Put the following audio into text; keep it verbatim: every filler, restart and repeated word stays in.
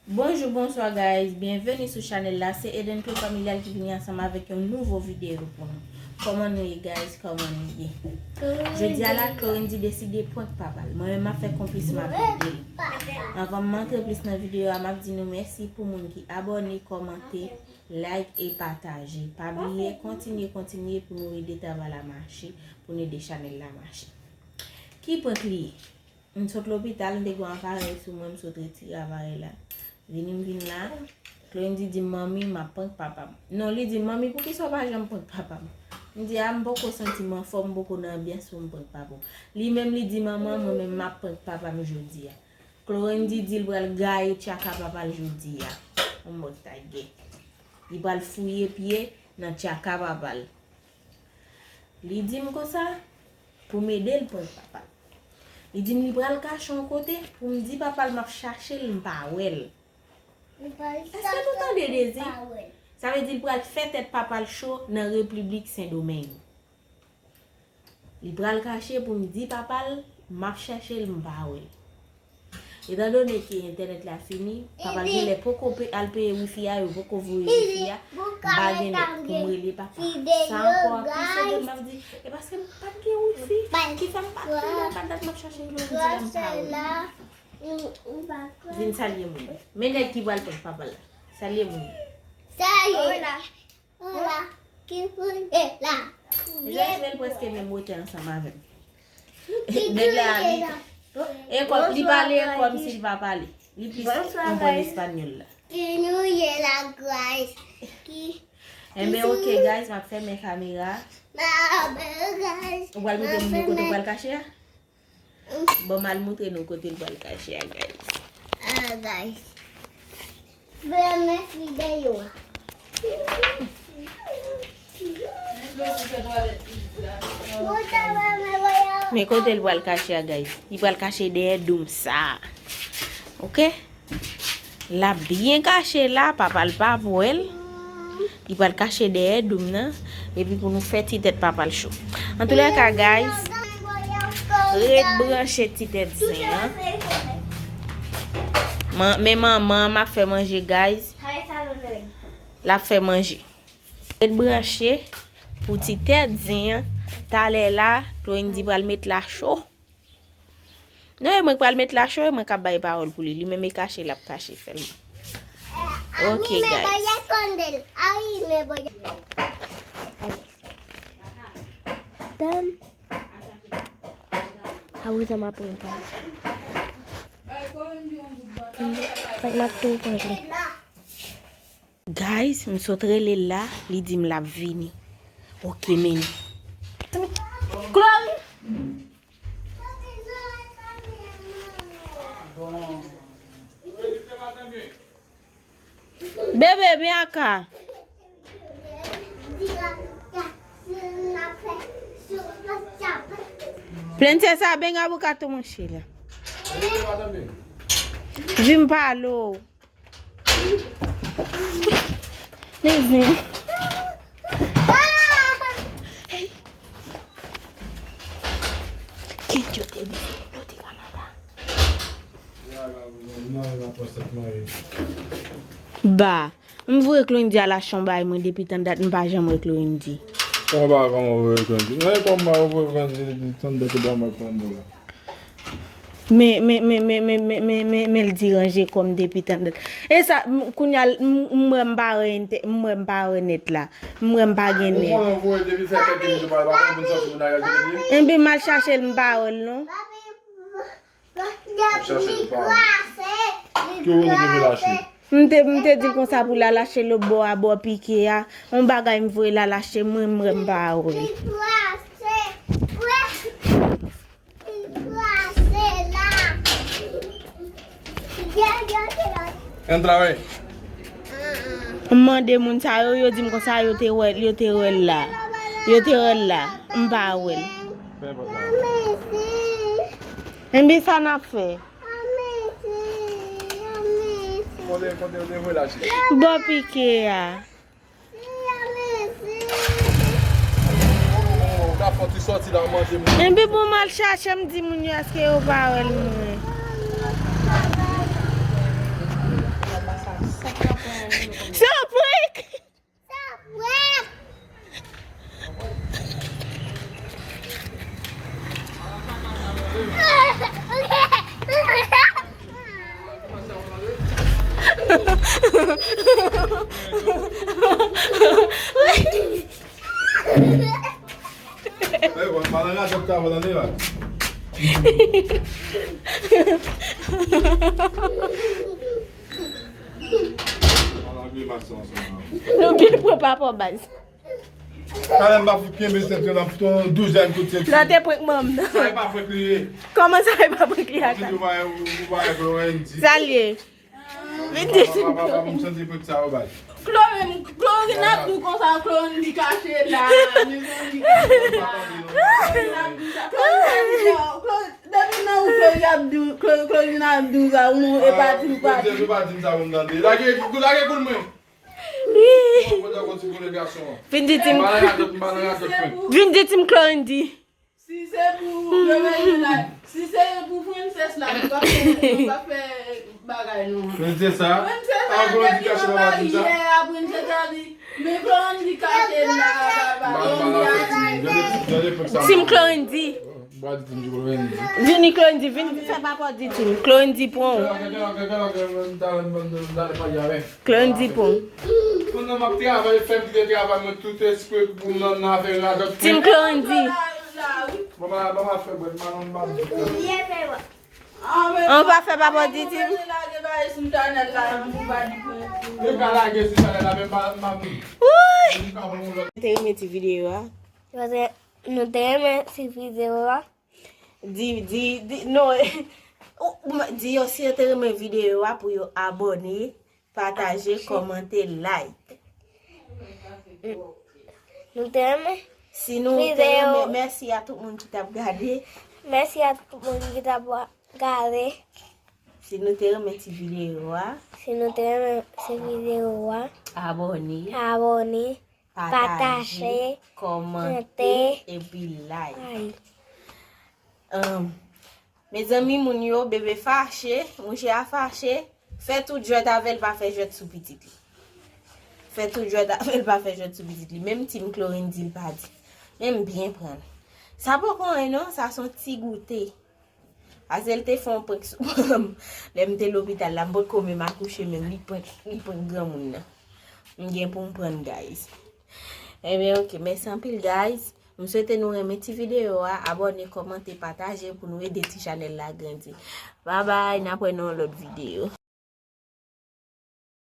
Bonjou, bonswa guys, byenveni sou chanèl la. Se Eden Claude Familial ki vini ansanm avèk yon nouvo videyo pou nou. Kòman nou ye guys? Kòman nou ye? Jodi a la, Clorindy deside prank papa l. Mwen menm m ap fè konplis, m ap ede l. Anvan m antre plis nan videyo a, m ap di nou mèsi pou moun ki abòne, kòmante, like e pataje. Pa bliye kontinye, kontinye pou nou ede travay la mache, pou nou ede chanèl la mache. Ki prank li ye? M sot lopital, m te gen yon aparèy sou mwen, m sot retire aparèy la. Vini m vin la, Clorindy di m, "Manmi, m ap prank papa m." Non, li di m, "Manmi, poukisa w pa janm prank papa m?" M di, "A, m poko santi m anfòm, m poko nan anbyans pou m prank papa w." Li menm, li di, "Manman, mwen menm, m ap prank papa m jodi a." Clorindy di l pral gaye tchaka papa l jodi a. On mòd tagè. Li pral fouye pye nan tchaka papa l. Li di m konsa, pou m ede l prank papa l. Li di m li pral kache yon kote, pou m di papa l m ap chache l, m pa wè l. Èske nou tande, Dezi? Sa vle di l pral fè tèt papa l cho nan Repiblik Sendomeng. Li pral kache pou m di papa l m ap chache l, m pa wè l. Etandone ke entènèt la fini, papa l genlè poko pe-, al peye wifi a, yo poko voye wifi a, m pa gen nèt pou m rele papa. Sa ankò ap pise de m ap di, e paske m pa t gen wifi ki fè m pa t rele, pa dat m ap chache l, m di m pa wè l. Vin salye moun. Men nèg ki pral prank papa l la. Salye moun. Salye. Hola, ki pou de la? Mezanmi, men l prèske menm wotè ansanm avè m. Nèg la, li, e kò, li pale kòmsi l pa pale. Li plis konprann espanyòl la. Ki nou ye la, guys? Ki Enben, ok, guys, m ap fèmen kamera. Ou pral montre moun yo kote w pral kache a? Bon, m al montre nou kote l pral kache a, guys. Ah, guys. Fèmen videyo a. Men kote l pral kache a, guys. Li pral kache dèyè doum sa. Ok? L ap byen kache la, papa l pa ap wè l. Li pral kache dèyè doum nan. Epi pou nou fè ti tèt papa l cho. Antoulèka, guys, ret branche ti tèt zen an. Man-, men manman an, m ap fè manje, guys. L ap fè manje. Ret branche pou ti tèt zen an. Talè la, Clorindy pral met la cho. Non, e mwen k pral met la cho, e mwen k ap bay pawòl pou li. Li menm e kache, l ap kache sèlman. Ok, guys. Dam. A wi, sa m ap pran pa. Fèk m ap tou pran li. Guys, m sot rele l la, li di m l ap vini. Ok, men. Chloe! Bebe, vin aka. Plenty sa ben a boca tu mochila. Vin palo. Mezen. Hey. Kit yo te di, yo te Kanada. Ba, m voye Clorindy al achte yon bagay mwen depi tann dat, m pa janm wè Clorindy. Kòman ba, kòman voye Clorindy? Men kòman ba, voye Clorindy depi tann dat, ou ba mwen trant dola. Men, men, men, men l diranje kò m depi tann dat. E sa, m, kounye a, m, m wè m pa wè ente-, m wè m pa wè nèt la. M wè m pa gen nèt. Ou konnen voye depi fè kèk minit ou pa, pa konn pou n sòti pou n al jwenn li. Enben, m al chache l, m pa wè l non. Ap chache l pa wè. Ki ou te voye l achte? M te, m te di l konsa pou l al achte lòt bò a, bò pike a. Yon bagay m voye l al achte, mwen, m wè m pa wè l. Entra, ven. M mande moun sa yo, yo di m konsa, yo te wè, yo te wè l la. Yo te wè l la. M pa wè l. Enben, sa n ap fè? Kote, kote yo te voye l achte? Bò pike a. Enben bon, m al chache, m di moun yo èske yo pa wè l mwen. Ey, w ap pale radòt la, w ap pale radòt. Nou byen pran pa pran baz. Talè m pa fout kenbe tèt yo, l ap fouton douzèn kout tèt. Nan te prank manm nan. Sa e pa prank li ye. Kòman sa e pa prank li a? Ou pa, ou pa wè Florendy. Sa l ye? Vin di. Papa, papa, papa, m santi prank sa yo bay. Chlorine, Chlorine ap di w konsa, Chlorine di kache la, mezanmi, kache la. Chlorine ap di sa. Chlorine, Chlorine, depi nan ou Chlorine ap di w, Chlorine, Chlorine ap di w sa, ou non, e pa di w pa di. Ou pa di m sa pou m tande. Lage, lage koul mwen. Vin di Team. Vin di Team Clorindy. Si se pou Clorindy la, si se pou Princess la, nou pa fè, nou pa fè bagay nou. Princess la? Princess la, depi nan bariyè a, Princess la di, men Clorindy kache la, papa. Team Clorindy. Vini Clorindy, vin fè pa pò di Team. Clorindy pran. Clorindy pran. Pandan m ap travay, fè m kite travay mwen tout espre pou m nan afè radòt. Team Clorindy. Mama, mama fè bwèt, mama, mama. An pa fè pa bò di Team. Yo ka lage sou chanèl la, men pa, pa. Te renmen ti videyo a. Nou te renmen ti videyo a. Di, di, di, non, ou, ou, di yo si yo te renmen videyo a pou yo abòne, pataje, kòmante, like. Nou te renmen. Si nou te renmen, mèsi a tout moun ki t ap gade. Mèsi a tout moun ki t ap gade. Si nou te renmen ti videyo a. Si nou te renmen ti videyo a. Abòne. Abòne. Pataje, kòmante, epi like. Mezanmi, moun yo, bebe fache, mouche a fache, fè tout jwèt avè l, pa fè jwèt sou pitit li. Fè tout jwèt avè l, pa fè jwèt sou pitit li. Menm Team Clorindy l pa di. Men m byen pran l. Sa poko anyen non, sa se yon ti goute. Pase l te fè yon prank sou mwen. Lè m te lopital la, m potko menm akouche menm, li prank, li prank granmoun nan. M gen pou m prann, guys. Ebyen, ok, mèsi anpil, guys. M swete nou renmen ti videyo a, abòne, kòmante, pataje pou nou ede ti chanèl la grandi. Babay, n ap wè nan yon lòt videyo.